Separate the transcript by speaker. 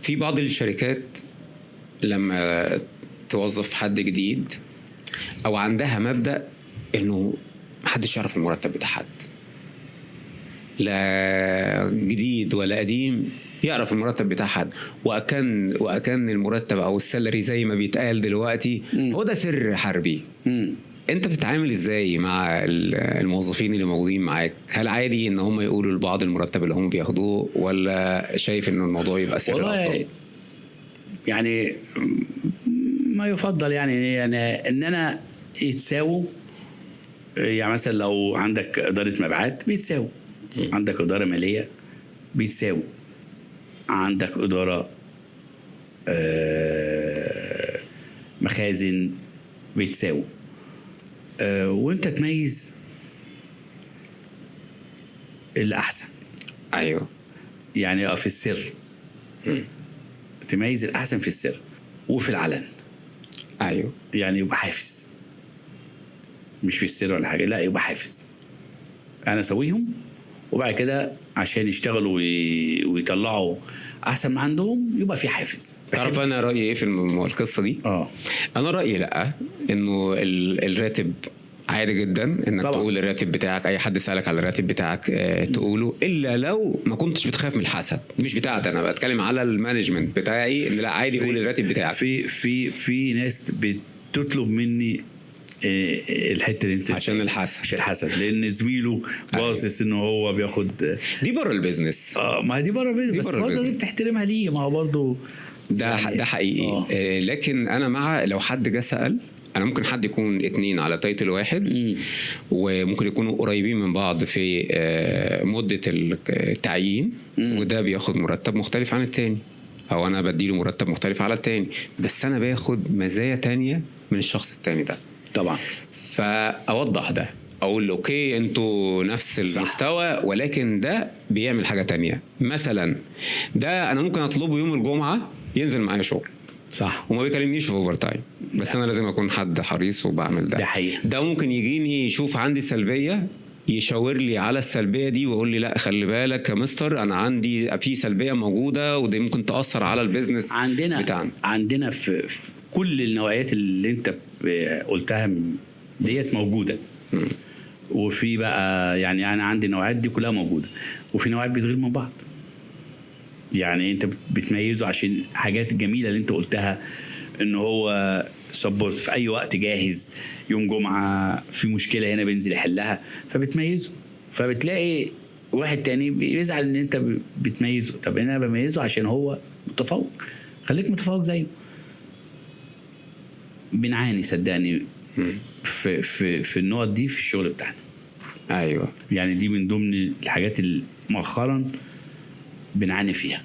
Speaker 1: في بعض الشركات لما توظف حد جديد او عندها مبدا انه محدش يعرف المرتب بتاع حد، لا جديد ولا قديم يعرف المرتب بتاع حد، وأكن المرتب او ال salary زي ما بيتقال دلوقتي هو ده سر حربي. انت بتتعامل ازاي مع الموظفين اللي موجودين معاك؟ هل عادي ان هم يقولوا لبعض المرتب اللي هم بياخدوه، ولا شايف ان الموضوع يبقى سر افضل؟
Speaker 2: يعني ما يفضل يعني ان انا يتساووا. يعني مثلا لو عندك ادارة مبيعات بيتساووا، عندك ادارة ماليه بيتساووا، عندك ادارة مخازن بيتساووا، وانت تميز الاحسن.
Speaker 1: ايوه،
Speaker 2: يعني في السر تميز الاحسن في السر وفي العلن.
Speaker 1: ايوه،
Speaker 2: يعني يبقى حافز، مش في السر ولا حاجة، لا يبقى حافز. انا اسويهم وبعد كده عشان يشتغلوا ويطلعوا احسن ما عندهم يبقى في حافز.
Speaker 1: تعرف انا رايي ايه في القصة دي؟ انا رايي لا، انه الراتب عادي جدا انك طبعا تقول الراتب بتاعك، اي حد سالك على الراتب بتاعك تقوله، الا لو ما كنتش بتخاف من الحسد. مش بتاعتي انا، بتكلم على ال management بتاعي، ان لا عادي قول الراتب بتاعك.
Speaker 2: في في في ناس بتطلب مني الحتة اللي انت
Speaker 1: عشان الحسد،
Speaker 2: عشان الحسد، لان زميله باصص انه هو بياخد
Speaker 1: دي بره ال business.
Speaker 2: ما دي بره ال business، بس برضه بتحترمها ليه؟ ما هو برضه
Speaker 1: ده يعني ده حقيقي. لكن انا مع لو حد جه سال، انا ممكن حد يكون 2 على title واحد وممكن يكونوا قريبين من بعض في مده التعيين، وده بياخد مرتب مختلف عن التاني، او انا بديله مرتب مختلف على التاني، بس انا باخد مزايا تانية من الشخص التاني ده
Speaker 2: طبعا.
Speaker 1: فاوضح ده، اقول okay انتوا نفس المستوى، ولكن ده بيعمل حاجة تانية. مثلا ده انا ممكن اطلبه يوم الجمعة ينزل معايا شغل،
Speaker 2: صح،
Speaker 1: وما بيكلمنيش في overtime، بس انا لازم اكون حد حريص وبعمل ده.
Speaker 2: ده حقيقي.
Speaker 1: ده ممكن يجيني يشوف عندي سلبية، يشاور لي على السلبية دي ويقول لي لا خلي بالك يا مستر، انا عندي في سلبية موجودة ودي ممكن تاثر على ال business بتاعنا.
Speaker 2: عندنا في كل النوعيات اللي انت قلتها ديت موجودة. وفي بقى يعني انا عندي النوعيات دي كلها موجودة، وفي نوعيات بتغير من بعض. يعني انت بتميزه عشان حاجات جميلة اللي انت قلتها، ان هو support في اي وقت جاهز، يوم جمعه في مشكلة هنا بينزل يحلها، فبتميزه. فبتلاقي واحد تاني بيزعل ان انت بتميزه. طب انا بميزه عشان هو متفوق، خليك متفوق زيه. بنعاني صدقني في في في النقط دي في الشغل بتاعنا.
Speaker 1: ايوه،
Speaker 2: يعني دي من ضمن الحاجات اللي مؤخرا بنعاني فيها.